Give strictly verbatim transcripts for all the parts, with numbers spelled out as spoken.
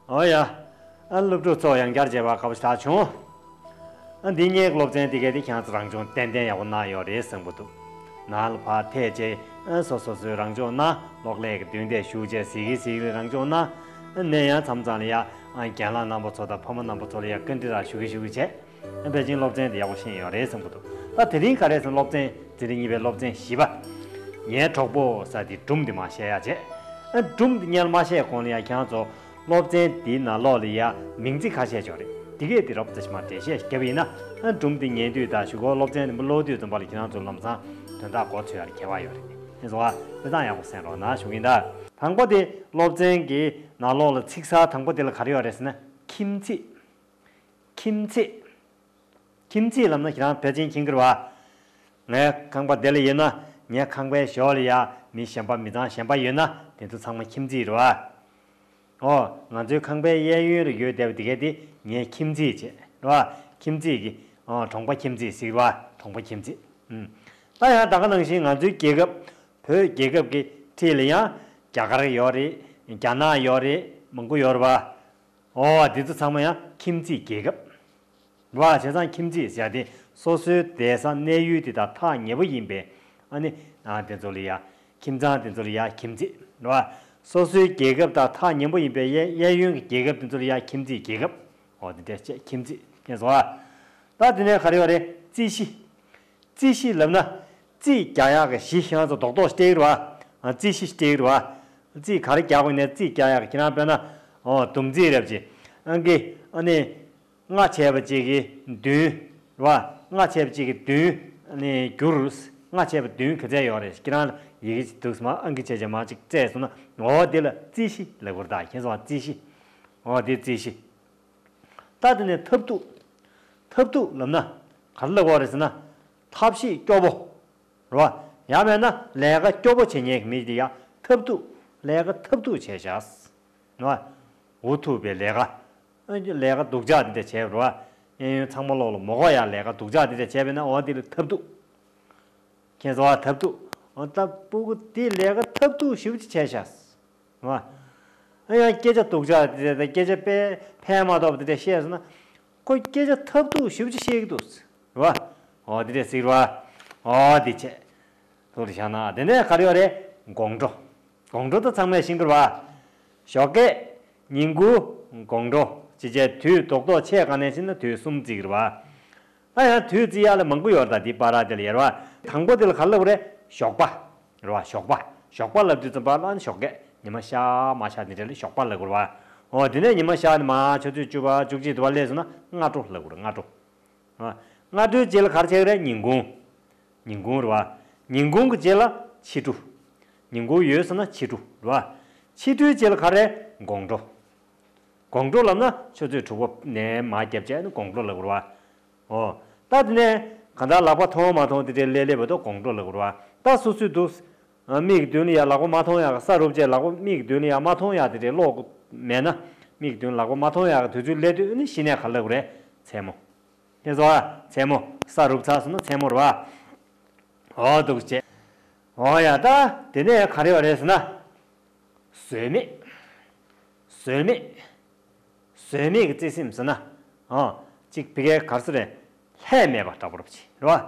ཨོ་ཡ། ཨ་སློབ་ཕྲུག་ཚོ་ཡང་བསྐྱར་མཇལ་བ་དགའ་པོ་ཞེ་དྲག་བྱུང་། ཨ་འདི་གཉིས་སློབ་ཚན་འདི་གས་དེ་ཁྱེད་རང་ཚོ་རང་སྦྱོང་ཏན་ཏན་ཡག་པོ་གནང་ཡོད་རེད་བསམ་གྱི་འདུག་ནང་ལ་ཕར་ཐད་བྱས། ཨ་སོ་སོ་སོའི་རང་སྦྱོང་གནང་། གློག་ཀླད་ཀྱི་མདུན་དེར་བཞུགས་བྱས་གཟིགས་གི་གཟིགས་གི་རང་སྦྱོང་གནང་། ཨ་ནས་ཡང་མཚམས་མཚམས་ལ་ཡ། ཨ་རྒན་ལགས་རྣམ་པ་ཚོ་དང་ཕ་མ་རྣམ་པ་ཚོ་ལ་ཡ་བཀའ་འདྲི་ར་ཞུ་གི་ཞུ་གི་བྱས། ཨ་ཕལ་ཆེར་སློབ་ཚན་དེ་ཡག་པོ་ཤེས་ཡོད་རེད་བསམ་གྱི་འདུག་ད་དེ་རིང་ག་རེ་ཟེར་ན་སློབ་ཚན་འཛིན་གྲྭ་གཉིས་པའི་སློབ་ཚན་བཞི་པ། ངའི་གྲོགས་པོ་ཟེར་དེ་སྒྲུང་དེ་མར་བཤད་ཡག་བྱས། ཨ་སྒྲུང་དེ་སྔོན་མ་བཤད་གོང་ལ་ཡ་ཁྱེད་རང་ཚོ་སློབ་ཚན་དེའི་ནང་ལོགས་ལ་ཡ་མིང་ཚིག་ཁ་ཤས་ཅིག་ཡོད་རེད། དེ་གས་དེ་རོབ་ཙམ་ཞིག་མར་འགྲེལ་བཤད་ཞིག་བརྒྱབ་པ་ཡིན་ན། ཨ་སྒྲུང་དེ་ཉན་དུས་དང་གཞུག་གུ་སློབ་ཚན་དེ་མར་ཀློག་དུས་ཙམ་པ་ལ་ཁྱེད་རང་ཚོ་ལམ་སང་དོན་དག་གོ་ཚོད་ཡག་ཁེལ་བ་ཡོད་རེད། དེ་ཚོ་བ་དཔེ་ཚང་ཡག་པོ་གསན་རོགས་གནང་ཞུ་གི་ཡིན་ད། དང་པོ་དེ་སློབ་ཚན་གྱི་ནང་ལོགས་ལ་ཚིག་གསར་དང་པོ་དེ་ལ་ག་རེ་ཡོད་རེད་ཟེར་ན་ཁྱིམ་མཚེས། ཁྱིམ་མཚེས། ཁྱིམ་མཚེས་ལབ་ན་ཁྱེད་རང་ཕལ་ཆེར་མཁྱེན་གྱི་རེད་བ། ངའི་ཁང་པ་དེ་ལ་ཡོད་ན། ངའི་ཁང་པའི་ཞོར་ལ་ཡ་མི་གཞན་པ་མི་ཚང་གཞན་པ་ཡོད་ན་དེ་ཚོ་ཚང་མ་ཁྱིམ་མཚེས་རེད་བ། ཨོ། ང་ཚོའི་ཁང་པའི་གཡས་གཡོན་ལ་ཡོད་བསྡད་པ་དེ་གས་དེ་ངའི་ཁྱིམ་མཚེས་བྱས་རེད་བ། ཁྱིམ་མཚེས་ཀྱི། ཨོ། གྲོང་པ་ཁྱིམ་མཚེས་ཟེར་བ། གྲོང་པ་ཁྱིམ་མཚེས། ཨུམ། ད་ཡང་ད་ག་ནང་བཞིན་ང་ཚོའི་རྒྱལ་ཁབ། བོད་རྒྱལ་ཁབ་ཀྱི་འཁྲིས་ལ་ཡང་རྒྱ་གར་ཡོད་རེད། རྒྱ་ནག་ཡོད་རེད། མང་པོ་ཡོད་རེད་བ། ཨོ། དེ་ཚོ་ཚང་མ་ཡང་ཁྱིམ་མཚེས་རྒྱལ་ཁབ། བ། བྱས་ཙང་ཁྱིམ་མཚེས་ཟེར་ཡ་དེ་སོ་སོའི་བསྡད་ས་གནས་ཡུལ་དེ་དང་ཐག་ཉེ་པོ་ཡིན་པའི། ཨ་ནི། ཨ་དེ་ཚོ་ལ་ཡ། ཁྱིམ་ཚང་དེ་ཚོ་ལ་ཡ་ཁྱིམ་མཚེས། བ། སོ་སོའི་རྒྱལ་ཁབ་དང་ཐག་ཉེ་པོ་ཡིན་པའི་གཡས་གཡས་གཡོན་གྱི་རྒྱལ་ཁབ་དེ་ཚོ་ལ་ཡ་ཁྱིམ་མཚེས་རྒྱལ་ཁབ། འོ་དེ་འདྲ་བྱས་ཁྱིམ་མཚེས་ཁྱེད་ཚོ་ཨ། ད་དེ་ནས་ག་རེ་ཡོད་རེད། རྩིས་གཞི། རྩིས་གཞི་ལབ་ན། རྩིས་རྒྱག་ཡག་གི་གཞི་ཁྱེད་རང་ཚོ་རྡོག་རྡོག་སྤྲད་ཀྱི་རེད་བ། རྩིས་གཞི་སྤྲད་ཀྱི་རེད་བ། རྩིས་ག་རེ་རྒྱག་དགོས་ནས་རྩིས་རྒྱག་ཡག་གི་ཁྱེད་རང་དཔེར་ན། འོ་བསྡོམས་རྩིས་རེད་བ་ཅེ། ཨང་ཀི། ཨ་ནི། ལྔ་བྱས་པ་གཅིག་གིས་བདུན། རེད་བ། ལྔ་བྱས་པ་གཅིག་གིས་བདུན། ཨ་ནི་བསྒྱུར། ལྔ་བྱས་པ་བདུན་ག་ཚད་ཡོད་རེད། ཁྱེད་རང་ཡི་གེ་འདུག་སེ་མར་ཨང་ཀི་བྱས་བྱས་མར་གཅིག་བཙལ་སོང་ན། འོ་དེ་ལ་རྩིས་གཞི་ལབ་དགོས་རེད་ད། ཁྱེད་ཚོ་རྩིས་གཞི། འོ་དེ་རྩིས་གཞི། ད་དེ་ནས་ཐབས་སྡུག། ཐབས་སྡུག་ལབ་ན་ག་རེ་ལབ་དགོས་རེད་ཟེར་ན། ཐབས་ཤེས་སྐྱོ་པོ། རེད་བ། ཡང་མིན་ན་ལས་ཀ་སྐྱོ་པོ་བྱེད་མཁན་གྱི་མི་དེ་ཡང་ཐབས་སྡུག་ལས་ཀ་ཐབས་སྡུག་བྱས་བཞག་རེད་བ། འུ་ཐུག་པའི་ལས་ཀ། ཨ་ནི་ལས་ཀ་སྡུག་ཅག་དེ་འདྲ་བྱས་པ་རེད་བ། གཡས་གཡོན་ཚང་མ་ལོག་ལ་མོ་གོ་ཡ་ལས་ཀ་སྡུག་ཅག་དེ་འདྲ་བྱས་པས་ན། འོ་དེ་ལ་ཐབས་སྡུག་ཁྱེད་ཚོ་བ་ཐབས་སྡུག་འོ་ད་སྤུ་གུ་དེ་ལས་ཀ་ཐབས་སྡུག་ཞེ་པོ་ཅིག་བྱས་བཞག་རེད་བ། ཨ་ཡང་སྐད་ཆ་སྡུག་ཅག་དེ་འདྲ་དང་སྐད་ཆ་དཔེ་ཕན་མ་ཐོགས་པ་དེ་འདྲ་བཤད་སོང་ན། ཁོ་སྐད་ཆ་ཐབས་སྡུག་ཞེ་པོ་ཅིག་བཤད་ཀྱི་འདུག་རེད་བ། འོ་དེ་འདྲ་ཟེར་གྱི་རེད་བ། འོ་དེ་བྱས། ཐུགས་ལ་བཞག་ན་དེ་ནས་ག་རེ་ཡོད་རེད། དགོང་དྲོ། དགོང་དྲོ་ད་ཚང་མས་ཤེས་ཀྱི་རེད་བ། ཞོགས་ཀས། ཉིན་གུང་། དགོང་དྲོ། ཅེས་བྱས་དུས་རྡོག་རྡོག་ཕྱེད་ཀ་ནས་བྱས་ན་དུས་གསུམ་བརྩི་གི་རེད་བ། ད་ཡང་དུས་བརྩི་ཡག་ལ་མང་པོ་ཡོད་རེད་ད། འདི་བར་དེ་ལ་ཡོད་རེད་བ། དང་པོ་དེ་ལ་ག་རེ་ལབ་དགོས་རེད། ཞོགས་པ། རེད་བ། ཞོགས་པ། ཞོགས་པ་ལབ་དུས་ཙམ་པ་ལ་ནི་ཞོགས་ཀས་ཉི་མ་ཤར་མ་ཤར་དེ་འདྲ་ལ་ཞོགས་པ་ལབ་དགོས་རེད་བ། འོ་དེ་ནས་ཉི་མ་ཤར་ནས་མར་ཆུ་ཚོད་བཅུ་པ་བཅུ་གཅིག་དུ་བ་སླེབས་སོང་ན་སྔ་དྲོ་ལབ་དགོས་རེད། སྔ་དྲོ། ཨ། སྔ་དྲོའི་རྗེས་ལ་ག་རེ་བྱེད་ཀྱི་རེད། ཉིན་གུང་། ཉིན་གུང་རེད་བ། ཉིན་གུང་གི་རྗེས་ལ་ཕྱི་དྲོ། ཉིན་གུང་ཡོལ་སོང་ན་ཕྱི་དྲོ་རེད་བ། ཕྱི་དྲོའི་རྗེས་ལ་ག་རེ་རེད། དགོང་དྲོ། དགོང་དྲོ་ལབ་ན་ཆུ་ཚོད་དྲུག་པ་ནས་མར་བརྒྱབ་བྱས་ནས་དགོང་དྲོ་ལབ་དགོས་རེད་བ། ཨོ། ད་དེ་ནས་གང་ལྟར་ལག་པ་མཐོང་མ་མཐོང་དེ་འདྲའི་སླེབས་སླེབས་པ་དང་དགོང་དྲོ་ལབ་དགོས་རེད་བ། ད་སོ་སོའི་འདུག་ཨ། མིག་གི་མདུན་ལ་ཡ་ལག་པ་མ་མཐོང་ཡག་གི་ས་རུབ་བྱས་ལག་པ་མིག་གི་མདུན་ལ་ཡ་མ་མཐོང་ཡག་དེ་འདྲའི་ཀློག་མེད་ན། མིག་གི་མདུན་ལག་པ་མ་མཐོང་ཡག་གི་དུས་ཚོད་སླེབས་དུས་ནི་གཞི་ནས་ག་རེ་ལབ་དགོས་རེད། མཚན་མོ། ཁྱེད་ཚོ་ཨ། མཚན་མོ། ས་རུབ་ཚར་སོང་ན་མཚན་མོ་རེད་བ། ཨོ་འདུག་སེ་བྱས། ཨོ་ཡ་ད། དེ་ནས་ག་རེ་ཡོད་རེད་ཟེར་ན། ཟོལ་མེད། ཟོལ་མེད། ཟོལ་མེད་ཀྱི་བརྩེ་སེམས་ཟེར་ན། ཨོ། གཅིག་ཕ་གིར་ག་རེ་ཟེར་རེད། ལྷད་མེད་པ་འདྲ་པོ་རེད་བ།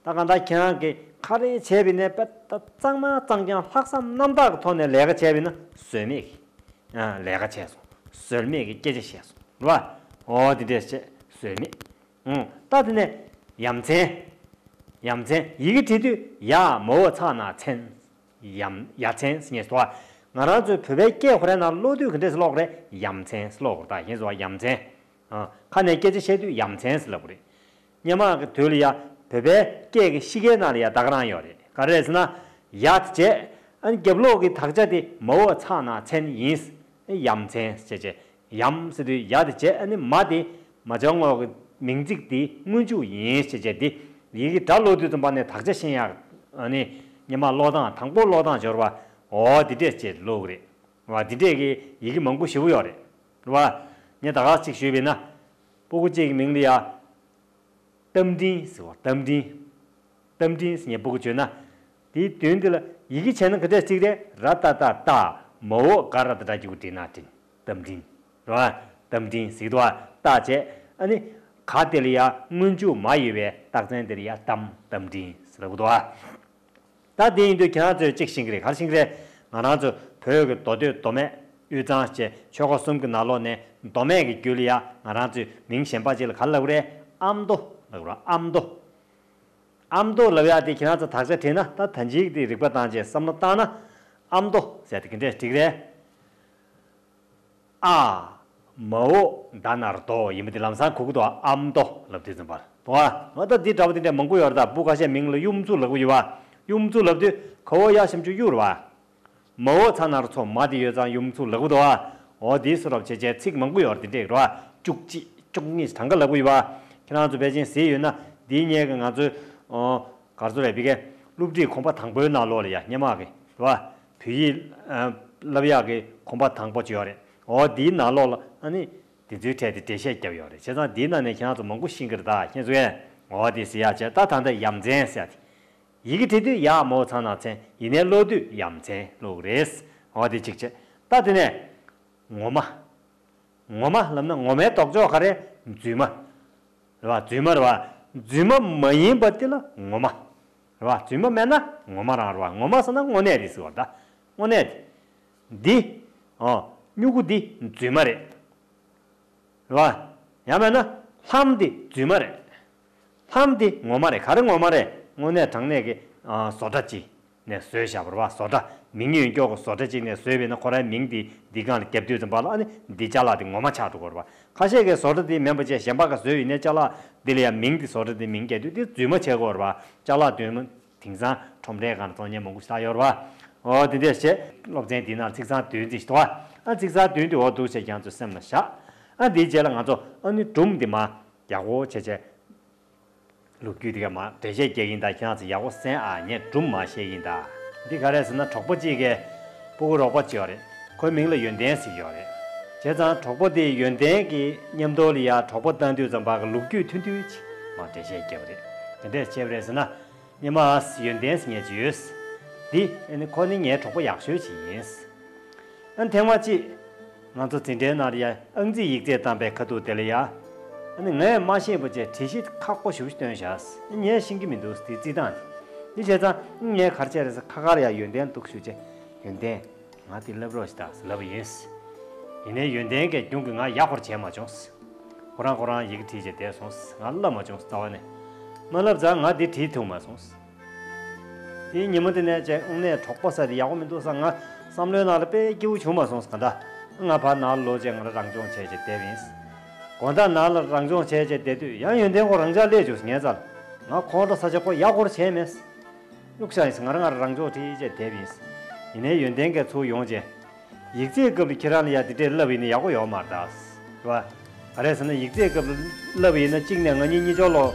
ད་གང་ལྟར་ཁྱེད་རང་གིས་ག་རེ་བྱས་པ་ཡིན་ནའི་དཔེ་ད་གཙང་མ་གཙང་རྐྱང་ལྷག་བསམ་རྣམ་དག་གི་ཐོག་ནས་ལས་ཀ་བྱས་པ་ཡིན་ན་ཟོལ་མེད་ཀྱི། ཨ། ལས་ཀ་བྱས་སོང་། ཟོལ་མེད་ཀྱི་སྐད་ཆ་བཤད་སོང་རེད་བ། ཨོ་དེ་འདྲས་བྱས་ཟོལ་མེད། ཨང་། ད་དེ་ནས་ཡ་མཚན། ཡ་མཚན། ཡི་གེ་བྲིས་དུས་ཡ་མ་འོག་ཚ་ན་མཚན། ཡ་ཡ་མཚན་ཟེར་ངེས་སོ། ང་རང་ཚོའི་བོད་པའི་སྐད་ཁོ་རའི་ནང་ཀློག་དུས་ག་འདྲས་སེ་ཀློག་རེད། ཡ་མཚན་ཟེར་ཀློག་དགོས་རེད་ད། ཡིན་སོ། ཡ་མཚན། ཨ། ཁ་ནས་སྐད་ཆ་བཤད་དུས་ཡ་མཚན་ཟེར་ལབ་དགོས་རེད། སྔོན་མ་གི་དུས་ལ་ཡ་བོད་པའི་སྐད་ཀྱི་གཤིས་ཀའི་ནང་ལ་ཡ་ད་ག་རང་ཡོད་རེད། ག་རེ་རེད་ཟེར་ན། ཡ་དེ་བྱས། ཨ་ནི་རྒྱབ་ལོགས་ཀྱི་དག་ཆ་དེ་མ་འོག་ཚ་ན་མཚན་ཡིན། ཡ་མཚན་ཟེར་བྱས། ཡམ་ཟེར་དུས་ཡ་དེ་བྱས། ཨ་ནི་མ་དེ་མ་བྱ་དངོས་ཀྱི་མིང་ཚིག་དེ་སྔོན་འཇུག་ཡིན་ཟེར་བྱས་དེ། ཡི་གེ་སྒྲ་ཀློག་དུས་ཙམ་པ་ནས་དག་ཆ་ཤེས་ཡག་ཨ་ནི་སྔོན་མ་ཀློག་སྟངས་དང་པོ་ཀློག་སྟངས་སྦྱོར་བ། འོ་དེ་འདྲས་བྱས་ཀློག་གི་རེད་བ། དེ་འདྲས་ཀྱི་ཡི་གེ་མང་པོ་ཞེ་པོ་ཡོད་རེད་བ། ངས་ད་ག་ཅིག་ཞུས་པ་ཡིན་ན། སྤུ་གུ་གཅིག་གི་མིང་ལ་ཡ། རྟ་མགྲིན་ཟེར་བ། རྟ་མགྲིན། རྟ་མགྲིན་ཟེར་ངས་སྤུ་གུ་བརྗོད་ན། དེའི་དོན་དེ་ལ་ཡི་གེ་བྱས་ན་ག་འདྲས་བརྩི་གི་རེད། ར་ཏ་བཏགས་རྟ། མ་འོག་ག་ར་བཏགས་གྲ་གི་གུ་བྲིས་ན་མགྲིན། རྟ་མགྲིན། རེད་བ། གཏམ་འཕྲིན་ཟེར་གྱི་འདུག་བ། རྟགས་བྱས། ཨ་ནི། ག་དེ་ལ་ཡ་སྔོན་འཇུག་མ་ཡོད་པའི་རྟགས་མཚན་དེ་ལ་ཡ་གཏམ་གཏམ་འཕྲིན་ཟེར་གྱི་འདུག་བ། ད་དེ་ཡིན་དུས་ཁྱེད་རང་ཚོས་གཅིག་ཤེས་ཀྱི་རེད། ག་རེ་ཤེས་ཀྱི་རེད། ང་རང་ཚོ་བོད་ཀྱི་མདོ་སྟོད་མདོ་སྨད་དབུས་གཙང་བཅས་ཆོལ་ཁ་གསུམ་གྱི་ནང་ལོགས་ནས་མདོ་སྨད་ཀྱི་རྒྱུད་ལ་ཡ་ང་རང་ཚོས་མིང་གཞན་པ་ཅིག་ལ་ག་རེ་ལབ་ཀྱི་རེད། ཨ་མདོ་ལབ་ཀྱི་རེད། ཨ་མདོ། ཨ་མདོ་ལབ་ཡ་དེ་ཁྱེད་རང་ཚོ་དག་ཆ་བྲིས་ན། ད་ད་ཅིག་དེ་རིག་པ་བཏང་བྱས་བསམ་བློ་བཏང་ན། ཨ་མདོ་ཟེར་དེ་ག་འདྲས་འགྲིག་རེད། ཨ། མ་འོ་ད་ན་རོ་དོ་ཡིན་པ་དེ་ལམ་སང་གོ་གི་འདུག་ཨ་མདོ་ལབ་དུས་ཙམ་པར་དོ། ཨ་ད་འདི་འདྲ་པོ་དེ་འདྲ་མང་པོ་ཡོད་རེད། ད་སྤུ་ཁ་ཤས་མིང་ལ་གཡུ་མཚོ་ལབ་ཀྱི་ཡོད་པ། གཡུ་མཚོ་ལབ་དུས་ག་འོ་ཡ་ཞབས་ཀྱུ་གཡུ་རེད་པ། མ་འོ་ཚ་ན་རོ་མཚོ། མ་དེ་ཡོད་ཙང་གཡུ་མཚོ་ལབ་ཀྱི་འདུག་ཨ། འོ་དེ་སུ་རབ་བྱས་བྱས་ཚིག་མང་པོ་ཡོད་རེད། དེ་འདྲས་རེད་པ། བཅུ་གཅིག་བཅུ་གཉིས་གྲངས་ཀ་ལབ་ཀྱི་ཡོད་པ། ཁྱེད་རང་ཚོ་ཕལ་ཆེར་གཟིགས་ཡོད་ན། འདིའི་སྔོན་གྱི་ང་ཚོའི་ཨོ་ག་རེ་ཟེར་རེད། ཕ་གིའི་སློབ་ཁྲིད་གོམ་པ་དང་པོའི་ནང་ལོགས་ལ་ཡ་སྔོན་མ་གི་རེད་པ། བོད་ཡིག་ཨ་བསླབ་ཡག་གི་གོམ་པ་དང་པོ་ཅིག་ཡོད་རེད། འོ་དེའི་ནང་ལོགས་ལ་ཨ་ནི་དེ་ཚོའི་གྲས་དེ་འགྲེལ་བཤད་བརྒྱབ་ཡོད་རེད། བྱས་ཙང་དེའི་ནང་ནས་ཁྱེད་རང་ཚོ་མང་པོ་ཤེས་ཀྱི་རེད། ད་ཁྱེད་ཚོས་འོ་དེ་ཟེར་ཡག་བྱས། ད་ད་ལྟ་ཡ་མཚན་ཟེར་ཡག་དེ། ཡི་གེ་བྲིས་དུས་ཡ་མ་འོ་ཚ་ན་མཚན། ཡིན་ནའི་ཀློག་དུས་ཡ་མཚན་ཀློག་གི་རེད། འོ་དེ་གཅིག་བྱས། ད་དེ་ནས་ངོ་མ། ངོ་མ་ལབ་ན་ངོ་མའི་ལྡོག་ཕྱོགས་ག་རེ། རྫུན་མ་རེད་པ། རྫུན་མ་རེད་པ། རྫུན་མ་མ་ཡིན་པ་དེ་ལ་ངོ་མ་རེད་པ། རྫུན་མ་མེད་ན་ངོ་མ་རང་རེད་པ། ངོ་མ་ཟེར་ན་དངོས་གནས་རེད་ཟེར་བ་རེད། ད་དངོས་གནས་དེ། འདི། ཨོ། སྨྱུ་གུ་འདི་རྫུན་མ་རེད། རེད་པ། ཡང་མེད་ན་ལྷམ་འདི་རྫུན་མ་རེད། ལྷམ་འདི་ངོ་མ་རེད། ག་རེ་ངོ་མ་རེད། དངོས་གནས་དྲང་གནས་ཀྱི་ཨ་བཟོ་གྲྭ་གཅིག་ནས་བཟོས་བཞག་པ་རེད་པ། བཟོ་གྲྭ་མིང་ཡོད་མཁན་གྱི་བཟོ་གྲྭ་གཅིག་ནས་བཟོས་པ་ཡིན་ན། ཁོ་རའི་མིང་འདི་འདི་སྒང་ལ་བརྒྱབ་དུས་ཙམ་པ་ལ་ཨ་ནི་འདི་ཅ་ལག་འདི་ངོ་མ་ཆགས་འགྲོ་གི་རེད་པ། ཁ་ཤས་ཀྱིས་བཟོ་གྲྭ་འདི་མིན་པ་བྱས་གཞན་པ་གིས་བཟོས་ཡོད་ནའི་ཅ་ལག་འདི་ལ་ཡང་མིང་འདི་བཟོ་གྲྭ་འདི་མིང་བརྒྱབ་དུས་འདི་རྫུན་མ་བྱེད་ཀྱི་ཡོད་རེད་པ། ཅ་ལག་རྫུན་མ། དེང་སང་ཁྲོམ་རའི་སྒང་ལ་བཙོང་མཁན་མང་པོ་ཞིག་ཡོད་རེད་པ། འོ་དེ་འདྲས་བྱས། སློབ་ཚན་འདིའི་ནང་ཚིག་མཚམས་བདུན་ཙམ་ཞིག་འདུག་པ། ཨ་ཚིག་མཚམས་བདུན་འདི་འོ་འདུག་བྱས་ཁྱེད་རང་ཚོའི་སེམས་ལ་བཞག་ཨ་འདིའི་རྗེས་ལ་ང་ཚོ་ཨ་ནི་སྒྲུང་འདི་མར་ཡག་པོ་བྱས་བྱས། ལོ་རྒྱུས་འདི་ག་མར་འགྲེལ་བཤད་རྒྱག་གི་ཡིན། ད་ཁྱེད་རང་ཚོ་ཡག་པོ་གསན་ཨ། ངས་སྒྲུང་མར་བཤད་ཀྱི་ཡིན་ད། འདི་ག་རེ་ཟེར་ན། གྲོགས་པོ་གཅིག་གིས་སྤུ་གུ་རོགས་པ་གཅིག་ཡོད་རེད། ཁོའི་མིང་ལ་ཡོན་ཏན་ཟེར་གྱི་ཡོད་རེད། བྱས་ཙང་གྲོགས་པོ་དེས་ཡོན་ཏན་གྱི་མཉམ་དུ་ལ་ཡ་གྲོགས་པོ་བཏང་དུས་ཙམ་པ་གི་ལོ་རྒྱུས་ཐུང་ཐུང་ཅིག་མར་འགྲེལ་བཤད་བརྒྱབ་པ་རེད། དེ་འདྲས་བྱས་པ་རེད་ཟེར་ན། སྔོན་མ་ཡོན་ཏན་ཟེར་མཁན་ཅིག་ཡོད། འདི་ཨ་ནི་ཁོ་ནི་ངའི་གྲོགས་པོ་ཡག་ཤོས་ཅིག་ཡིན། ཨ་ནི་ཐེངས་མ་གཅིག་ང་ཚོ་འཛིན་གྲྭའི་ནང་ལ་ཡ་ཨང་རྩིས་ཡིག་ཚད་བཏང་པའི་ཁ་ཐུག་དེ་ལ་ཡ། ཨ་ནི་ངས་མ་ཤེས་པ་བྱས་དྲི་གཞི་ཁག་པོ་ཞེ་པོ་ཞིག་བཏོན་བཞག་ངས་ཤེས་ཀྱི་མི་འདུག་དེ་རྩིས་སྟངས་དེ། འདི་བྱས་ཙང་ངས་ག་རེ་བྱས་རེད་ཟེར། ཁ་ཁར་ཡ་ཡོན་ཏན་འདུག་ཞུས་བྱས། ཡོན་ཏན། ང་དེ་བསླབ་རོགས་ཞེས་ད་ལབ་པ་ཡིན། ཡིན་ནའི་ཡོན་ཏན་གྱིས་རྒྱུན་གྱི་ང་ཡག་པོ་བྱས་མ་བྱུང་། ཁོ་རང་ཁོ་རང་ཡི་གེ་བྲིས་བྱས་བསྡད་སོང་། ང་བསླབ་མ་བྱུང་། རྩ་བ་ནས། མ་བསླབ་ཙང་ང་འདི་བྲིས་ཐུབ་མ་སོང་། དེའི་ཉིན་མོ་དེ་ནས་བྱས་དངོས་གནས་གྲོགས་པོ་ཟེར་དེ་ཡག་པོ་མི་འདུག་བསམ། ང་བསམ་བློའི་ནང་ལ་དཔེ་སྐྱིད་པོ་བྱུང་མ་སོང་། གང་ལྟར་ང་ཕར་ནང་ལོག་བྱས་ང་རང་རང་སྦྱོང་བྱས་བྱས་བསྡད་པ་ཡིན། དགོང་དག་ནང་ལ་རང་སྦྱོང་བྱས་བྱས་བསྡད་དུས་ཡང་ཡོན་ཏན་ཁོ་རང་འཇགས་སླེབས་བྱུང་། ངའི་རྩར། ང་ཁོང་ཁྲོ་ཟ་བྱས་ཁོ་ཡག་པོ་བྱས་མེད། གཡུག་བཞག་ཡིན། ང་རང་ང་རང་རང་སྦྱོང་བྱས་བྱས་བསྡད་པ་ཡིན། ཡིན་ནའི་ཡོན་ཏན་གྱིས་ཚུར་ཡོང་བྱས། ཡིག་ཚད་སྐབས་ལ་ཁྱེད་རང་ལ་ཡ་དེ་འདྲས་བསླབས་ཡིན་ན་ཡག་པོ་ཡོད་མ་རེད་ད། རེད་པ། ག་རེ་ཟེར་ན་ཡིག་ཚད་སྐབས་ལ་བསླབས་ཡིན་ན་གཅིག་ནས་ང་གཉིས་གཉིས་ཆོག་ལོ།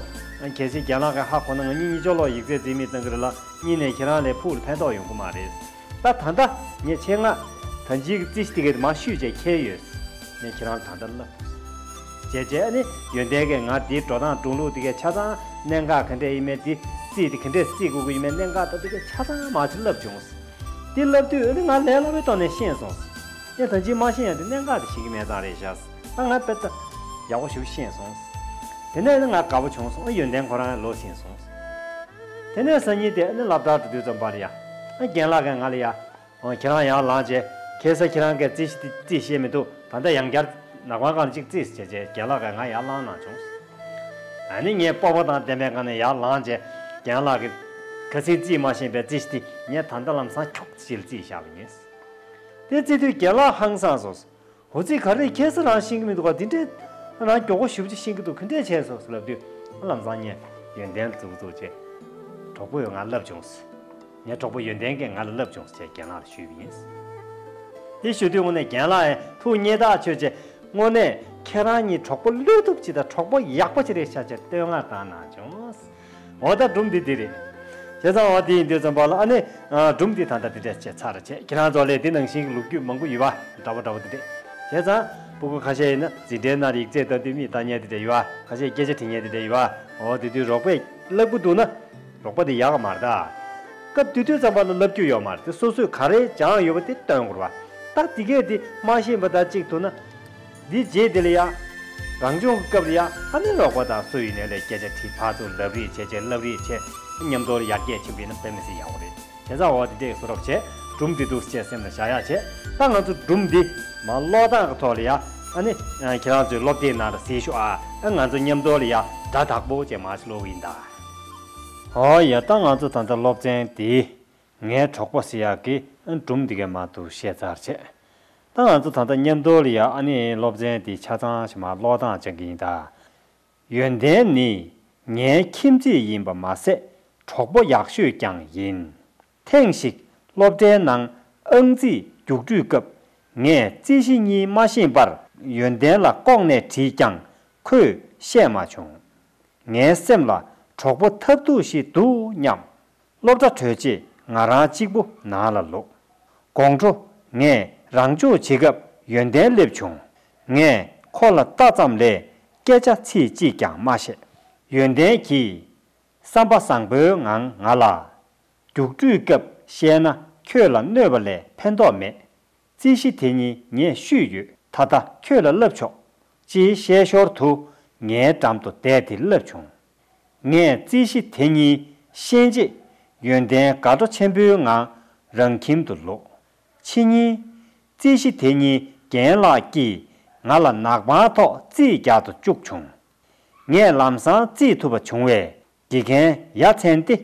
གལ་སྲིད་རྒན་ལགས་ཀྱིས་ཧ་གོ་ན་ང་གཉིས་གཉིས་ཆོག་ལོ་ཡིག་ཚད་རྩིས་མེད་བཏང་གི་རེད་ལ། གཉིས་ནས་ཁྱེད་རང་ལ་ཕུགས་ལ་ཕན་ཐོགས་ཡོང་གི་མ་རེད། ད་ད་ལྟ་ངས་ཆེད་མངགས་ད་ཅིག་གི་རྩིས་གཞི་དེ་གའི་མར་བཤུས་བྱས་འཁྱེར་ཡོད། ངས་ཁྱེད་རང་ལ་ད་ལྟ་བསླབ། བྱས་བྱས་ཨ་ནི་ཡོན་ཏན་གྱིས་ང་འདིའི་འགྲོ་སྟངས་འགྲོ་ལུགས་དེ་གའི་ཆ་ཚང་གནད་འགག་ག་འདྲས་ཡིན་མིན། དེ་རྩིས་དེ་ག་འདྲས་རྩིས་དགོས་ཀྱི་ཡིན་མིན། གནད་འགག་ད་དེ་གའི་ཆ་ཚང་མར་ཅིག་བསླབས་བྱུང་། དེ་བསླབ་དུས་ཨ་ནི་ང་ལས་སླ་བའི་ཐོག་ནས་ཤེས་སོང་། ངས་ད་ཅིག་མ་ཤེས་ཡང་དེ་གནད་འགག་དེ་ཤེས་ཀྱི་མེད་ཙང་རེད་ཤག་ད་ང་དཔེ་ད་ཡག་པོ་ཞིག་ཤེས་སོང་། དེ་ནས་ཨ་ནི་ང་དགའ་པོ་བྱུང་སོང་། ཨ་ཡོན་ཏན་ཁོ་རང་ལོག་ཕྱིན་སོང་། དེ་ནས་སང་ཉིན་དེ་ཨ་ནི་སློབ་གྲྭར་འགྲོ་དུས་ཙམ་པར་ཡ། ཨ་རྒན་ལགས་ཀྱིས་ང་ལ་ཡ། འོ་ཁྱེད་རང་ཡར་ལངས་བྱས། ཁ་སང་ཁྱེད་རང་གིས་རྩིས་གཞི་དེ་རྩིས་ཤེས་མི་འདུག་ད་ལྟ་ཡང་བསྐྱར་ནག་པང་སྒང་ལ་གཅིག་རྩིས་བྱས་བྱས་རྒན་ལགས་ཀྱིས་ང་ཡར་ལངས་གནང་བྱུང་། ཨ་ནི་ངས་སྤོབས་པ་དང་ལྡན་པའི་སྒང་ནས་ཡར་ལངས་བྱས། རྒན་ལགས་ཀྱིས་ཁ་སང་རྩིས་མ་ཤེས་པའི་རྩིས་གཞི་དེ་ངས་ད་ལྟ་ལམ་སང་འཁྱོག་ཅིག་རྩིས་བཞག་པ་ཡིན། དེ་རྩིས་དུས་རྒན་ལགས་ཧང་སངས་སོང་། འོ་ཙི་ག་རེ་ཁ་སང་རང་ཤེས་ཀྱི་མི་འདུག་ག་འདི་འདྲས་རང་མགྱོགས་པོ་ཞེ་པོ་ཅིག་ཤེས་ཀྱི་འདུག་ག་འདྲས་བྱས་སོང་ཟེར་ལབ་དུས། ལམ་སང་ངས་ཡོན་ཏན་ལ་ཙུག་ཙུག་བྱས། གྲོགས་པོས་ང་བསླབས་བྱུང་། ངའི་གྲོགས་པོ་ཡོན་ཏན་གྱིས་ང་ལ་བསླབས་བྱུང་ཟེར་རྒན་ལགས་ལ་ཞུས་པ་ཡིན། དེ་ཞུ་དུས་དངོས་གནས་རྒན་ལགས་ཡང་ཐུགས་མཉེས་ཐག་ཆོད་བྱས། དངོས་གནས་ཁྱེད་རང་གཉིས་གྲོགས་པོ་བློས་ཐུབ་ཅིག་དང་གྲོགས་པོ་ཡག་པོ་ཅིག་རེད་ཤག་ཅེས་བསྟོད་བསྔགས་བཏང་གནང་བྱུང་། འོ་ད་སྒྲུང་འདི་འདི་རེད། བྱས་ཙང་འོ་དེ་ཡིན་དུས་ཙམ་པ་ལ་ཨ་ནི། ཨ་སྒྲུང་འདི་ད་ལྟ་འདི་འདྲས་བྱས་ཚར་བྱས། ཁྱེད་རང་ཚོ་ལ་འདི་ནང་བཞིན་གྱི་ལོ་རྒྱུས་མང་པོ་ཡོད་པ་འདྲ་པོ་འདྲ་པོ་འདི་འདྲས། བྱས་ཙང་སྤུ་གུ་ཁ་ཤས་ཡིན་ན་འཛིན་གྲྭའི་ནང་ལ་ཡིག་ཚད་ལྟ་དུས་མིག་ལྟ་མཁན་འདི་འདྲས་ཡོད་པ། ཁ་ཤས་སྐད་ཆ་དྲི་མཁན་འདི་འདྲས་ཡོད་པ། འོ་དེ་དུས་རོགས་པས་བསླབ་ཀྱི་འདུག་ན། རོགས་པ་དེ་ཡག་ག་མ་རེད་ད། སྐབས་དེ་དུས་ཙམ་པ་ལ་བསླབ་རྒྱུ་ཡོད་མ་རེད་དེ། སོ་སོས་ག་རེ་སྦྱངས་ཡོད་པ་དེ་སྟོན་དགོས་རེད་པ། ད་དེ་གས་དེ་མ་ཤེས་པ་ད་གཅིག་ཐུག་ན། འདི་རྗེས་དེ་ལ་ཡ། རང་སྦྱོང་གི་སྐབས་ལ་ཡ་ཨ་ནི་ཀློག་པ་དང་སུ་ཡིན་ནའི་ལས་སྐད་ཆ་དྲིས་ཕར་ཚུར་ལབ་རེས་བྱས་བྱས་ལབ་རེས་བྱས་མཉམ་དུ་ལ་ཡར་རྒྱས་ཕྱིན་པ་ཡིན་ན་དཔེ་མི་སྲིད་ཡག་པོ་རེད། བྱས་ཙང་འོ་དེ་འདྲས་བཟོ་རོགས་བྱས། སྒྲུང་འདི་འདུག་ཅེས་སེམས་ལ་བཞག་ཡག་བྱས། ད་ང་ཚོ་སྒྲུང་འདི་མ་ཀློག་སྟངས་ཀྱི་ཐོག་ལ་ཡ་ཨ་ནི་ཁྱེད་རང་ཚོའི་སློབ་དེབ་ནང་ལ་གཟིགས་ཤོག་ཨ། ཨ་ང་ཚོ་མཉམ་དུ་ལ་ཡ་སྒྲ་དག་པོ་བྱས་མར་ཞིག་ཀློག་གི་ཡིན་ད། འོ་ཡ། ད་ང་ཚོ་ད་ལྟ་སློབ་ཚན་འདི་ངའི་གྲོགས་པོ་ཟེར་ཡག་གི་སྒྲུང་འདི་གའི་མར་འདུག་བཤད་ཚར་བྱས། ད་ང་ཚོ་ད་ལྟ་མཉམ་དུ་ལ་ཡ་ཨ་ནི་སློབ་ཚན་འདི་ཆ་ཚང་ཞིག་མར་ཀློག་སྟངས་སྦྱང་གི་ཡིན་ད། ཡོན་ཏན་ནི་ངའི་ཁྱིམ་མཚེས་ཡིན་པ་མ་ཟད་གྲོགས་པོ་ཡག་ཤོས་ཀྱང་ཡིན། ཐེངས་ཤིག་སློབ་གྲྭའི་ནང་ཨང་རྩིས་རྒྱུགས་སྤྲོད་སྐབས་ངས་རྩིས་གཞི་གཉིས་མ་ཤེས་པར་ཡོན་ཏན་ལ་ལྐོག་ནས་དྲིས་ཀྱང་ཁོས་བཤད་མ་བྱུང་། ངའི་སེམས་ལ་གྲོགས་པོ་ཐབས་སྡུག་ཞིག་འདུག་སྙམ། སློབ་གྲྭ་གྲོལ་རྗེས་ང་རང་གཅིག་པུ་ནང་ལ་ལོག་དགོང་དྲོ་ངས་རང་སྦྱོང་བྱེད་སྐབས་ཡོན་ཏན་སླེབས་བྱུང་། ངས་ཁོ་ལ་ལྟ་ཙམ་ལས་སྐད་ཆ་ཚིག་གཅིག་ཀྱང་མ་བཤད། ཡོན་ཏན་གྱིས་བསམ་པ་བཟང་པོའི་ངང་ང་ལ། རྒྱུགས་སྤྲོད་སྐབས་བཤད་ན་ཁྱོད་ལ་གནོད་པ་ལས་ཕན་ཐོགས་མེད། རྩིས་གཞི་དེ་གཉིས་ངས་བཤུས་ཡོད། ད་ལྟ་ཁྱོད་ལ་བསླབ་ཆོག་ཅེས་བཤད་ཞོར་དུ་ངའི་འགྲམ་དུ་བསྡད་དེ་བསླབ་བྱུང་། ངས་རྩིས་གཞི་དེ་གཉིས་ཤེས་རྗེས་ཡོན་ཏན་དགའ་སྤྲོ་ཆེན་པོའི་ངང་རང་ཁྱིམ་དུ་ལོག་ཕྱི་ཉིན། རྩིས་གཞི་དེ་གཉིས་རྒན་ལགས་ཀྱིས་ང་ལ་ནག་པང་ཐོག་རྩིས་རྒྱག་ཏུ་བཅུག་བྱུང་། ངས་ལམ་སང་རྩིས་ཐུབ་པ་བྱུང་བས་དགེ་རྒན་ཡ་མཚན་ཏེ།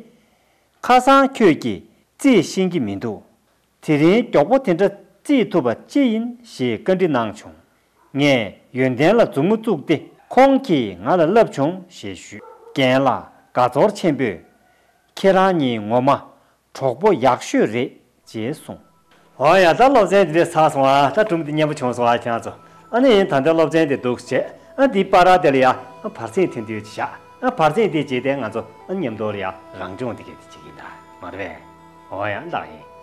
ཁ་སང་ཁྱོད་ཀྱིས་རྩིས་ཤེས་ཀྱི་མི་འདུག་དེ་རིང་མགྱོགས་པོ་དེ་འདྲ་རྩིས་ཐུབ་པ་ཅི་ཡིན་ཞེས་བཀའ་འདྲི་གནང་བྱུང་། ངས་ཡོན་ཏན་ལ་མཛུབ་མོ་བཙུགས་ཏེ་ཁོང་གིས་ང་ལ་བསླབས་བྱུང་ཞེས་ཞུས། རྒན་ལགས་དགའ་ཚོར་ཆེན་པོས། ཁྱེད་རང་གཉིས་ངོ་མ་གྲོགས་པོ་ཡག་ཤོས་རེད་ཅེས་གསུངས། འོ་ཡ། ད་སློབ་ཚན་འདི་འདྲས་ཚར་སོང་ཨ། ད་སྒྲུང་འདི་སྙན་པོ་བྱུང་སོང་ཨ་ཁྱེད་རང་ཚོ། ཨ་ནི་ད་ལྟ་སློབ་ཚན་འདི་འདུག་བྱས། ཨ་འདི་པར་དེ་ལ་ཡ་ཨ་བར་གསེང་ཐེངས་ལྟོས་ཅིག་བཞག་ཨ་བར་གསེང་འདི་རྗེས་དེ་ང་ཚོ་ཨ་མཉམ་དུ་ལ་ཡ་རང་སྦྱོང་འདི་གས་འདི་བྱེད་ཀྱི་ཡིན་ད་མ་རེད་པས། འོ་ཡ་ལགས་ཡིན།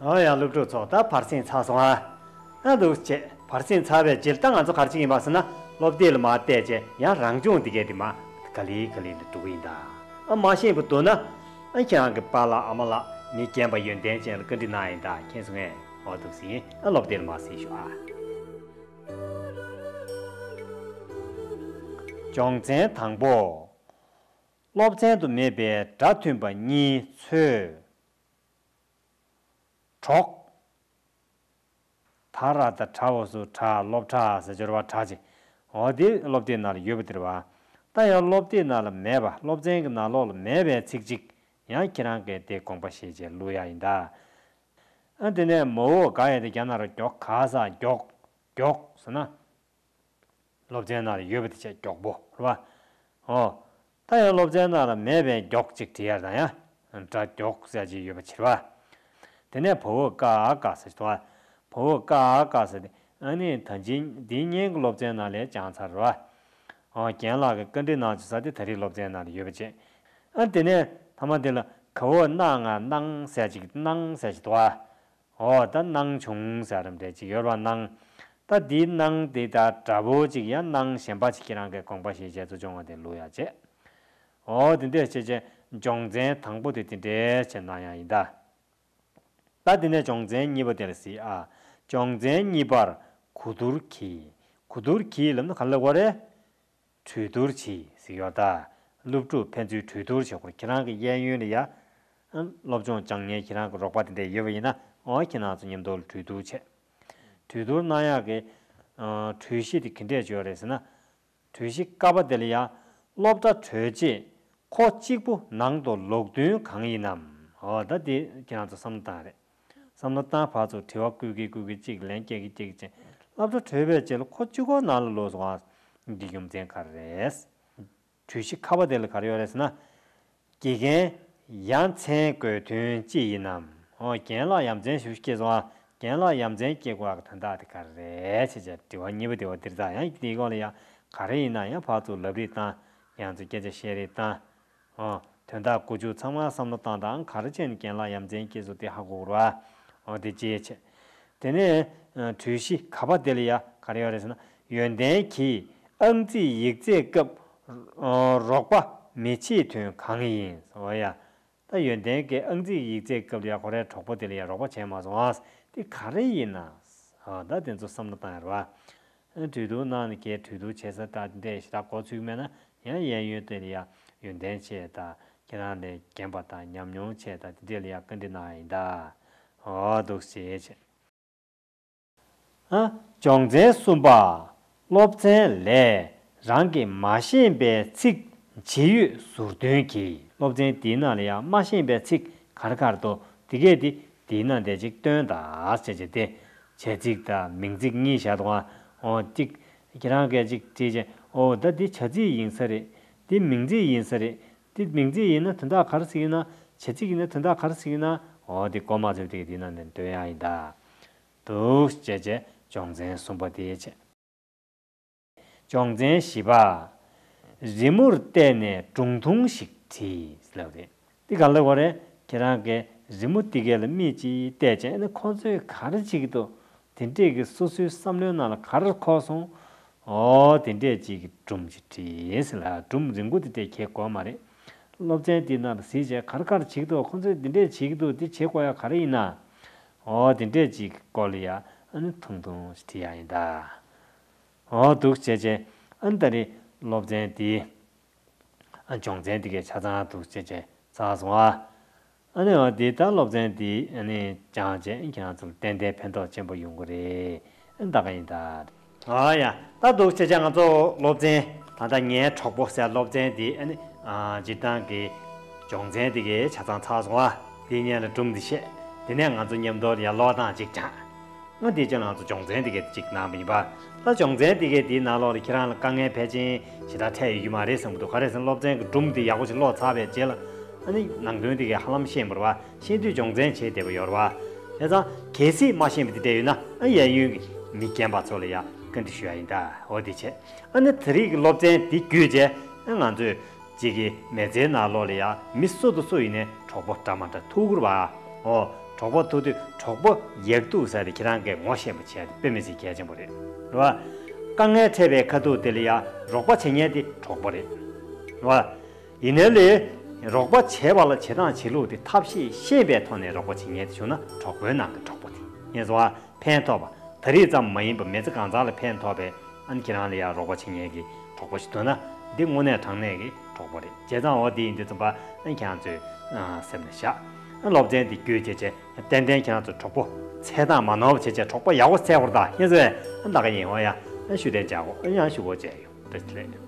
ཨོ་ཡ། སློབ་ཕྲུག་ཚོ། ད་བར་གསེང་ཚར་སོང་ཨ། ཨ་འདུག་བྱས། བར་གསེང་ཚར་བའི་རྗེས་ད་ང་ཚོ་ག་རེ་བྱེད་ཀྱི་ཡིན་པ་ཟེར་ན། སློབ་དེབ་ལ་མར་བལྟས་བྱས་ཡང་རང་སྦྱོང་འདི་གས་འདི་མར་ག་ལེ་ག་ལེ་ལ་འགྲོ་གི་ཡིན་ད། ཨ་མ་ཤེས་པ་འདུག་ན། ཨ་ཁྱེད་རང་གི་པཱ་ལགས་ཨ་མ་ལགས་མི་རྒན་པ་ཡོན་ཏན་ཅན་ལ་བཀའ་འདྲི་གནང་ཡིན་ད། མཁྱེན་སོང་ངས། ཨོ་འདུག་སེ་ཡིན། ཨ་སློབ་དེབ་ལ་མར་གཟིགས་ཤོག་ཨ། སྦྱོང་ཚན་དང་པོ། སློབ་ཚན་དུ་མེད་པའི་སྒྲ་མཐུན་པ་གཉིས་འཚོལ། གྲོགས། ད་ར་ད་གྲ་འོ་སུ་གྲ་སློབ་གྲྭ་ཟེར་སྦྱོར་བ་གྲ་ཅིག་འོ་དེ་སློབ་དེབ་ནང་ལ་ཡོད་པ་དེ་རེད་བ། ད་ཡང་སློབ་དེབ་ནང་ལ་མེད་པ་སློབ་ཚན་གྱི་ནང་ལོགས་ལ་མེད་པའི་ཚིག་ཅིག་ཡང་ཁྱེད་རང་གིས་དེ་དགོངས་པ་བཞེས་བྱས་བླུག་ཡ་ཡིན་ད། ཨ་དེ་ནས་མ་འོ་ག་ཡ་དེ་རྒྱ་ནག་རུ་མགྱོགས་ག་ས་མགྱོགས་མགྱོགས་ཟེར་ན། སློབ་ཚན་ནང་ལ་ཡོད་པ་དེ་བྱས་མགྱོགས་པོ་རེད་བ། ཨོ། ད་ཡང་སློབ་ཚན་ནང་ལ་མེད་པའི་མགྱོགས་ཅིག་བྲིས་ཡར་དང་ཡ། སྒྲ་མགྱོགས་ཟེར་ཅིག་ཡོད་པ་བྱེད་བ། དེ་ནས་བ་འོག་ཀ་ཨ་ཀ་ཟེར་ཞིག་འདུག་བ། བ་འོག་ཀ་ཨ་ཀ་ཟེར་ཏེ་ཨ་ནི་ད་ཅིང་འདིའི་སྔོན་གྱི་སློབ་ཚན་ནང་ལས་སྦྱངས་ཚར་བ། ཨོ་རྒན་ལགས་ཀྱི་བཀའ་འདྲི་གནང་བྱུང་ས་དེ་ད་རེས་སློབ་ཚན་ནང་ལ་ཡོད་པ་བྱེད། ཨ་དེ་ནས་ཐ་མ་དེ་ལ་ག་འོག་ན་ང་གནང་ཟེར་ཅིག་གནང་ཟེར་ཞིག་འདུག་བ། འོ་ད་གནང་བྱུང་ཟེར་རམ་འདྲ་ཅིག་ཡོད་ར་གནང་། ད་འདིའི་གནང་དེ་ད་འདྲ་པོ་ཅིག་ཡང་གནང་གཞན་པ་ཅིག་ཁྱེད་རང་གི་དགོངས་པ་བཞེས་བྱས་ཚུལ་བྱུང་བ་དེ་ལུགས་ཡ་བྱས། འོ་དེ་འདྲས་བྱས་བྱས་སྦྱོང་ཚན་དང་པོ་དེ་དེ་འདྲས་བྱས་གནང་ཡ་ཡིན་ད། ད་དེ་ནས་སྦྱོང་ཚན་གཉིས་པ་དེ་ལ་གཟིགས་ཨ། སྦྱོང་ཚན་གཉིས་པར་གོ་བསྡུར་གྱིས། གོ་བསྡུར་གྱིས་ལབ་ན་ག་ལ་གོ་རེད། གྲོས་བསྡུར་བྱེད་ཟེར་ཡོད་ད། སློབ་ཕྲུག་ཕན་ཚུན་གྲོས་བསྡུར་བྱེད་དགོས། ཁྱེད་རང་གི་གཡས་གཡོན་ལ་ཡ། སློབ་སྦྱོང་སྦྱང་མཁན་ཁྱེད་རང་གི་རོགས་པ་དེ་འདྲ་ཡོད་པ་ཡིན་ན་འོ་ཁྱེད་རང་ཚོ་མཉམ་དུ་གྲོས་བསྡུར་བྱེད། གྲོས་བསྡུར་གནང་ཡག་གི་གྲོས་གཞི་དེ་ག་འདྲས་བྱོས་རེད་ཟེར་ན། གྲོས་གཞི་ཀ་པ་དེ་ལ་ཡ། སློབ་གྲྭ་གྲོལ་རྗེས་ཁོ་གཅིག་པུ་ནང་དུ་ལོག་དོན་གང་ཡིན་ནམ། འོ་ད་དེ་ཁྱེད་རང་ཚོ་བསམ་བློ་བཏང་རེད། བསམ་བློ་བཏང་བར་དུ་དྲི་བ་བཀོད་ཀྱི་བཀོད་ཀྱི་གཅིག་ལན་སྐྱེལ་གྱི་སྐྱེལ་གྱི་བྱས། སློབ་གྲྭ་གྲོལ་བའི་རྗེས་ལ་ཁོ་གཅིག་པོ་ནང་ལ་ལོག་སོང་བ། འདི་རྒྱུ་མཚན་ག་རེ་རེད། གྲོས་གཞི་ཁ་པ་དེ་ལ་ག་རེ་ཡོད་རེད་ཟེར་ན། དགེ་རྒན་ཡ་མཚན་དགོས་དོན་ཅི་ཡིན་ནམ། འོ་རྒན་ལགས་ཡ་མཚན་ཞུ་སྐྱེས་སོང་ཨ། རྒན་ལགས་ཡ་མཚན་སྐྱེ་དགོས་ཀྱི་དོན་དག་དེ་ག་རེ་རེད་ཅེས་བྱས་དྲི་བ་གཉིས་པ་དེ་བ་འདིར་ད་ཡང་འདིའི་སྐོར་ལ་ཡ་ག་རེ་ཡིན་ན་ཡང་ཕར་ཚུར་ལབ་རེས་བཏང་། ཡང་ཚུར་སྐད་ཆ་བཤད་རེས་བཏང་། ཨོ། དོན་དག་གོ་རྒྱུ་ཚང་མ་བསམ་བློ་བཏང་དང་ག་རེ་བྱས་ནས་རྒན་ལགས་ཡ་མཚན་སྐྱེས་སོ་དེ་ཧ་གོ་དགོས་རེད་བ། ཨོ་དེ་ཅེས་བྱས། དེ་ནས་གྲོས་གཞི་ག་པ་དེ་ལ་ཡ་ག་རེ་ཡོད་རེད་ཟེར་ན་ཡོན་ཏན་གྱིས་ཨང་རྩིས་ཡིག་ཚད་སྐབས་རོགས་པ་མི་བྱེད་དོན་གང་ཡིན། ཨོ་ཡ། ད་ཡོན་ཏན་གྱིས་ཨང་རྩིས་ཡིག་ཚད་སྐབས་ལ་ཡ་ཁོ་རའི་གྲོགས་པོ་དེ་ལ་ཡ་རོགས་པ་བྱས་མ་སོང་ཨ། དེ་ག་རེ་ཡིན་ན། ཨོ་ད་དེ་ཚོ་བསམ་བློ་བཏང་ཡ་རེད་བ། གྲོས་བསྡུར་གནང་ནས་ཀྱི་གྲོས་བསྡུར་བྱེད་ས་ད་འདྲས་ཞེ་དྲག་གོ་ཚུགས་མེད་ན་ཡང་གཡས་གཡོན་དེ་ལ་ཡ་ཡོན་ཏན་ཆེ་ད་ཁྱེད་རང་ལས་རྒན་པ་དང་ཉམས་མྱོང་ཆེ་ད་དེ་འདྲས་ལ་ཡ་བཀའ་འདྲི་གནང་ཡ་ཡིན་ད། འོ་འདུག་ཞེས་བྱས། ཨ། སྦྱོང་ཚན་གསུམ་པ། སློབ་ཚན་ལས་རང་གིས་མ་ཤེས་པའི་ཚིག་ཇི་ཡོད་ཟུར་འདོན་གྱིས། སློབ་ཚན་འདིའི་ནང་ལ་ཡང་མ་ཤེས་པའི་ཚིག་ག་རེ་ག་རེ་འདུག་དེ་གས་དེ་དེའི་ནང་དེ་ཅིག་སྟོན་དང་ཟེར་བྱས་ཏེ། བྱ་ཚིག་དང་མིང་ཚིག་གཉིས་བཞག་འདུག་ཨ། འོ་གཅིག་ཁྱེད་རང་གིས་ཅིག་བྲིས་བྱས་འོ་ད་འདི་བྱ་ཚིག་ཡིན་ས་རེད། འདི་མིང་ཚིག་ཡིན་ས་རེད། འདི་མིང་ཚིག་ཡིན་ན་དོན་དག་ག་རེ་ཟེར་གྱི་ཡིན་ན། བྱ་ཚིག་ཡིན་ན་དོན་དག་ག་རེ་ཟེར་གྱི་ཡིན་ན། འོ་འདི་གོ་མ་ཚོད་དེ་གི་དེའི་ནང་ནས་འདོན་ཡག་ཡིན་ད། འདུག་བྱས་བྱས་སྦྱོང་ཚན་གསུམ་པ་དེ་བྱས། སྦྱོང་ཚན་བཞི་པ། རི་མོར་བལྟས་ནས་སྒྲུང་ཐུང་ཞིག་བྲིས་ལབ་རེད། འདི་ག་ལ་གོ་རེད། ཁྱེད་རང་གིས་རི་མོ་འདི་གས་ལ་མིག་ཅིག་བལྟས་བྱས་ནས་ཁོ་ཚོས་ག་རེ་བྱེད་ཀྱི་འདུག་དེ་འདྲས་ཀྱི་སོ་སོའི་བསམ་བློའི་ནང་ལ་ག་རེ་འཁོར་སོང་། འོ་དེ་འདྲས་ཅིག་གི་སྒྲུང་ཞིག་བྲིས་ལ་སྒྲུང་རིང་པོ་དེ་འདྲས་གས་དགོས་མ་རེད། སློབ་ཚན་འདི་ནང་ལ་གཟིགས་བྱས་ག་རེ་ག་རེ་བྱེད་ཀྱི་འདུག་ཁོ་ཚོས་འདི་འདྲས་བྱེད་ཀྱི་འདུག་འདི་བྱེད་དགོས་ཡ་ག་རེ་ཡིན་ན། འོ་དེ་འདྲས་ཅིག་གི་སྐོར་ལ་ཡ་ཨ་ནི་ཐུང་ཐུང་ཞིག་བྲིས་ཡ་ཡིན་ད། འོ་འདུག་བྱས་བྱས་ཨ་ནི་ད་རེས་སློབ་ཚན་འདི་ཨ་སྦྱོང་ཚན་འདི་གས་ཆ་ཚང་འདུག་བྱས་བྱས་ཚར་སོང་ཨ། ཨ་ནི་འོ་འདི་ད་སློབ་ཚན་འདི་ཨ་ནི་སྦྱངས་བྱས་ཁྱེད་རང་ཚོ་ལ་ཏན་ཏན་ཕན་ཐོགས་ཆེན་པོ་ཡོང་གི་རེད། ཨ་ནི་ད་ག་ཡིན་ད། ཨ་ཡ། ད་འདུག་བྱས་བྱས་ང་ཚོ་སློབ་ཚན་ད་ལྟ་ངའི་གྲོགས་པོ་ཟེར་སློབ་ཚན་འདི་ཨ་ནི་ཨ་སྤྱིར་བཏང་གི་སྦྱོང་ཚན་འདི་གས་ཆ་ཚང་ཚར་སོང་ཨ། འདི་སྔོན་ལ་སྒྲུང་འདི་བཤད། དེ་ནས་ང་ཚོ་མཉམ་དུ་ཡར་ཀློག་སྟངས་ཅིག་སྦྱངས། ང་འདི་ཅན་ང་ཚོ་སྦྱོང་ཚན་འདི་གས་ཅིག་གནང་བ་ཡིན་པ། ད་སྦྱོང་ཚན་འདི་གས་འདིའི་ནང་ལོགས་ལ་ཁྱེད་རང་ལ་དཀའ་ངལ་ཕལ་ཆེར་ཞེ་དྲག་འཕྲད་ཡོད་ཀྱི་མ་རེད་བསམ་གྱི་འདུག་ག་རེ་ཟེར་ན་སློབ་ཚན་གྱི་སྒྲུང་འདི་ཡག་པོ་ཞིག་ཀློག་ཚར་བའི་རྗེས་ལ་ཨ་ནི་ནང་དོན་འདི་གས་ཧ་ལམ་ཤེས་མ་རེད་བ། ཤེས་དུས་སྦྱོང་ཚན་བྱེད་བདེ་པོ་ཡོད་རེད་བ། བྱས་ཙང་གལ་སྲིད་མ་ཤེས་པ་འདི་འདྲ་ཡོད་ན་ཨ་གཡས་གཡོན་གྱི་མི་རྒན་པ་ཚོ་ལ་ཡ་བཀའ་འདྲི་ཞུ་ཡ་ཡིན་ད། འོ་དེ་བྱས་ཨ་ནི་དེ་རིང་གི་སློབ་ཚན་འདི་བརྒྱུད་རྗེས་ཨ་ང་ཚོས་གཅིག་གི་མི་ཚེའི་ནང་ལོགས་ལ་ཡ་མི་སུ་དང་སུ་ཡིན་ནའི་གྲོགས་པོ་འདྲ་མ་འདྲ་ཐུག་གི་རེད་བ། འོ། གྲོགས་པོ་ཐུག་དུས་གྲོགས་པོ་ཡག་སྡུག་ཟེར་ཏེ་ཁྱེད་རང་གིས་ངོ་ཤེས་པ་བྱས་ཏེ་དཔེ་མི་སྲིད་གལ་ཆེན་པོ་རེད། རེད་བ། དཀའ་ངལ་འཕྲད་པའི་ཁ་ཐུག་དེ་ལ་ཡ་རོགས་པ་བྱེད་མཁན་དེ་གྲོགས་པོ་རེད། རེད་བ། ཡིན་ནའི་ལས། རོགས་པ་བྱེད་པ་ལ་བྱེད་སྟངས་བྱེད་ལུགས་དེ་ཐབས་ཤེས་ཤེས་པའི་ཐོག་ནས་རོགས་པ་བྱེད་མཁན་དེ་བྱུང་ན་གྲོགས་པོའི་ནང་གི་གྲོགས་པོ་དེ་ཡིན་སོང་བ། ཕན་ཐོགས་པ། ད་རེས་ཙམ་མ་ཡིན་པར་མི་ཚེ་གང་ཚང་ལ་ཕན་ཐོགས་པའི་ཨ་ནི་ཁྱེད་རང་ལ་ཡང་རོགས་པ་བྱེད་མཁན་གྱི་གྲོགས་པོ་ཞིག་འདུག་ན་འདི་དངོས་གནས་དྲང་གནས་ཀྱི་ གྲོགས་པོ་རེད། བྱས་ཙང་འོ་དེ་ཡིན་དུས་ཙམ་པ་ཨ་ཁྱེད་རང་ཚོས་ཨ་སེམས་ལ་བཞག་ཨ་སློབ་ཚན་དེ་བརྒྱུད་བྱས་བྱས་ཏན་ཏན་ཁྱེད་རང་ཚོ་གྲོགས་པོ་འཚོལ་སྟངས་མ་ནོར་བ་བྱས་བྱས་གྲོགས་པོ་ཡག་པོ་འཚོལ་བར་གདའ། ཁྱེད་ཚོས་ཨ་ད་ག་ཡིན་འོ་ཡ་ཨ་ཤུགས་ལྡན་བྱ་གོ་ཨ་ཡང་ཤུགས་པོ་བྱས་ཡོད། བཀྲ་ཤིས་བདེ་ལེགས།